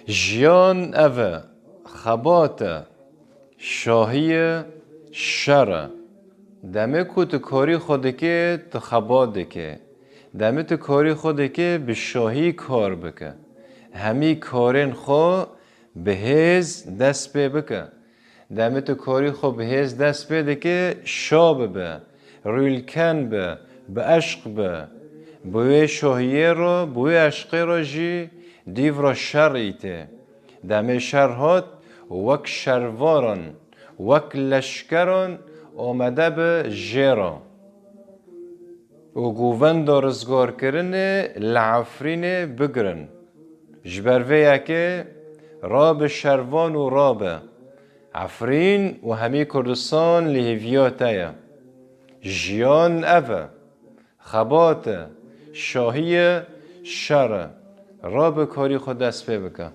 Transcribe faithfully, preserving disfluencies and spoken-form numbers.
Jiyan ev e, xebat e, şahî ye, şer e. Demê ku tu karî xwe dikê, tu xebat dikê. Demê tu karî xwe dikê, bi şahî kar bike. Hemî karên xwe bi hêz dest pê bike. Demê tu karî xwe bi hêz dest pê dike, şa bibe, rûyilken be, bi eşq be. Bi wê şahiyê re, bi wê eşqê re jî dîv re şer îtê. Demê şer hat, wek şervaran, wek leşkeran amede be jê re. û govenda rizgarkirinê li Efrînê bigirin. Ji ber vê yekê rabe şervan û rabe. Efrîn û hemî Kurdistan li hêviya te ye. Jiyan ev e. Xebat e, şahî ye, şer e. Rabe karî xwe dest pê bike.